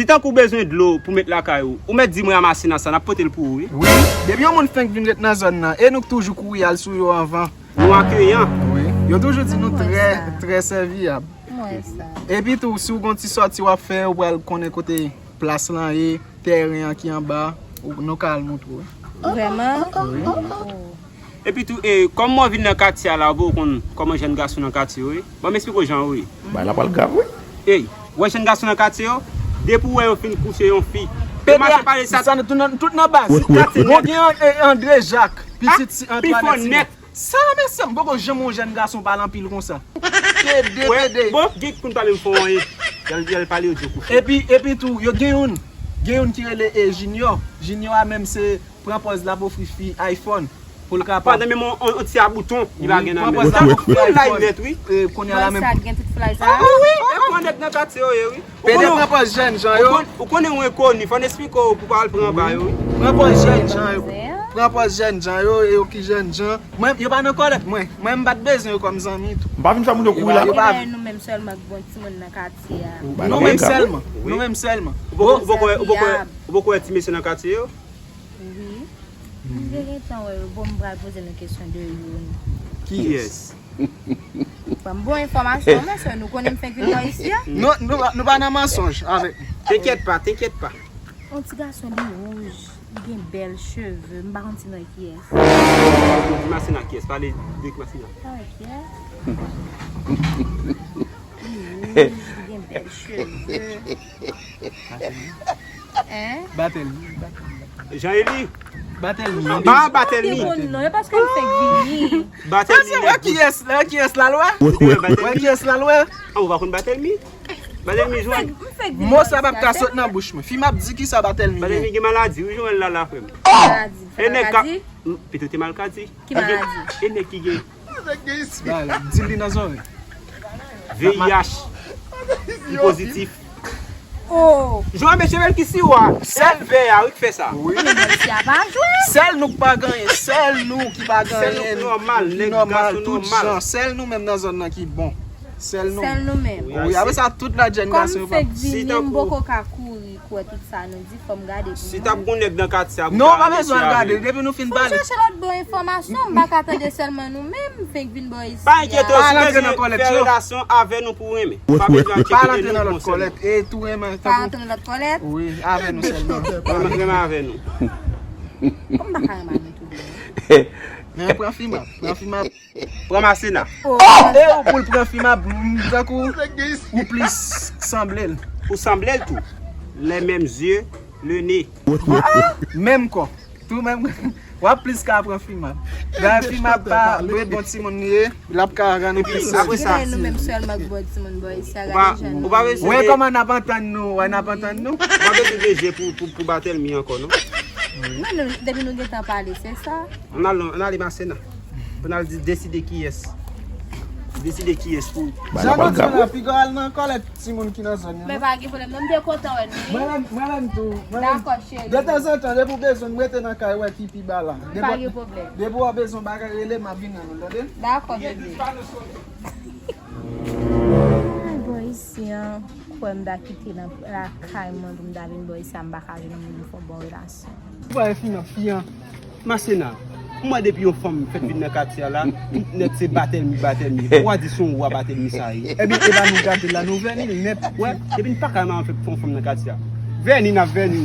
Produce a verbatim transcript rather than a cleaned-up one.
Si tankou w bezwen dlo pou met lakay ou, ou mèt di mwen a Masina sa, n ap pote l pou ou, wi. Wi, depi yon moun fenk vin ret nan zòn nan, e nou k toujou kouri al sou yo anvan. Nou akeyan. Wi. Yo toujou di nou trè, trè sèviyab. Mwen sa. Epi tou, si w gon ti sòti w ap fè, ou pral konnen kote plas lan ye, tèren an ki anba, ou, nou ka al montre w. Vrèman? Wi. Oh. Epi tou, e, kòm mwen vin nan katye a la, ou konn kòman jèn gason nan katye yo ye. Ban m esplike w jan yo ye. Bagay la pral grav, wi. Ey, ou wè jèn gason nan katye yo, depi w wè yo fin kouche yon fi, yo mache pale sa. Sa nou tout nan, tout nan baz. Wi, wi. Bon, gen An-, e, André Jacques, pitit si Antoinette Simon. Sa, mesye, m poko janm wè yon jèn gason pale anpil konsa. Pede, pede. Bon, gen ki konn pale m fò anyen. Y al, y al pale yo di yo kouche. Epi, epi tou, yo gen youn, gen youn ki rele, e, Junior. Junior a menm se pran pòz l ap ofri fi iPhone pou l kapab. Pandan menm on, on, on ti a bouton, li pa gen nan men. Pran pòz l ap ofri iPhone. Wi, wi. E, kounye a la menm. Sa gen tout flay sa. Ah, wi, wi. E pran nèg nan katye yo ye, wi. Pede pran pòz jèn jan yo. Ou konn, ou konnen ou enkoni, fò n esplike w pou pa al pran anba yo, wi. Pran pòz jèn jan yo. Pran pòz jèn jan yo, e yo ki jèn jan. Mwen, yo pa nan kòlèt mwen. Mwen, m pa t bezwen yo kòm zanmi tou. M pa vin fè moun yo kouri la. Yo pa vin. Nou menm sèlman k bon timoun nan katye a. Nou menm sèlman. Nou menm sèlman. Ou poko, ou poko, ou poko, ou poko wè ti mesye nan katye yo? Wi. M te gentan wè yo. Bon, m pral poze nou kesyon de youn. Kiyès? Ban m bon enfòmasyon, mesye, nou konnen m fenk vin bò isi a. Non, nou, nou pa nan mansonj avèk. Tenkèt pa, tenkèt pa. On ti gason li wouj, li gen bèl cheve, m pa konn si nou wè kiyès. Di Masina kiyès, pale de Masina. Pa wè kiyès? Li wouj, li gen bèl cheve. Hein? Batèl. Jean Eli. Batèl mi. Ba Batèl mi. Ki moun non, e paske m fenk vini. Batèl mi. Wè kiyès la, kiyès la lwa? Wè kiyès la lwa? Ah, ou pa konn Batèl mi? Batèl mi jwenn. Mo sa p ap ka sot nan bouch mwen. Fi m ap di kisa Batèl mi gen. Batèl mi gen maladi, wi, jwenn la la frè m. Maladi. E nèg ka, pito te mal ka di. Ki maladi? E nèg ki gen Ba, di li nan zòrèy. V I H ki pozitif. Oh. Jwe mesye bèl ki siwa. Sèl vè a wi k fè sa. Wi. Mesye a pa jwe. Sèl nou k pa genyen, sèl nou ki pa genyen. Sèl nou ki nòmal, nèg gason nòmal. Sèl nou menm nan zòn nan ki bon. Sèl nou. Sèl nou menm. Wi, apre sa tout lòt jèn gason yo pa. Kòm m fenk vini, m poko ka kouri kwè tout sa nou di, fò m gade pou mwen. Si t ap gon nèg nan katye a pou ta rete. Non, pa bezwen al gade, depi nou fin pale. Fò m chèche lòt bò enfòmasyon, m pa ka tande sèlman nou menm, m fenk vin bò isi a. Pa enkyete w, si w bezwen fè relasyon avè nou pou renmen. Pa bezwen al tcheke de nou konsènan. Pa rantre nan lòt kòlèt, e tou renmen. Pa rantre nan lòt kòlèt? Wi, avè nou sèlman. Renmen, renmen avè nou. Kòm m pa ka renmen avè nou tou de. Men pran fi m ap, pran fi m ap. Pran Masina. Oh. E ou pou l pran fi m ap, m, tankou ou plis sanble l. Ou sanble l tou. Les mêmes yeux, le nez. Menm kò. Tou menm. W ap plis ka pran fi m ap. Dayè fi m ap pa vre bon timoun li ye, l ap ka rann ou plis sèvis. Apre sa, nou menm sèlman k bon timoun bò isi a, gade jan nou ye. Wè kòman n ap antann nou, wè n ap antann nou. Ou pa bezwen de je pou, pou, pou Batèl mi ankò non. Non, non, depi nou gentan pale, se sa. Ann al, ann ale Masina. Pou n al di, deside kiyès. Deside kiyès pou. Jan nou di la, piga w al nan kòlèt timoun ki nan zòn yo. Men pa gen pwoblèm, non, m te kontan wè nou. Mwen menm, mwen menm tou. Dakò, cheri. Detanzantan, depi w bezwen m, rete nan kay, wè ki pi ba la. Pa gen pwoblèm. Depi w bezwen bagay, rele m, m ap vin nan nou, tande? Dakò, bebe. Ay, bò isi an, kwè m ta kite nan lakay mwen pou m ta vin bò isi a, m pa ka jwenn moun pou m fè yon bon relasyon. Ou pa wè fi nan fi an. Masena, m wè depi yon fanm fèk vin nan katye a la, tout nèt se Batèlmi, Batèlmi. Ou a di se yon wa Batèlmi sa ye. Ebyen, e pa nou gade la, nou vèni l nèt. Wè, depi n pa ka renmen avèk yon fanm nan katye a. Vèni, n ap vèni.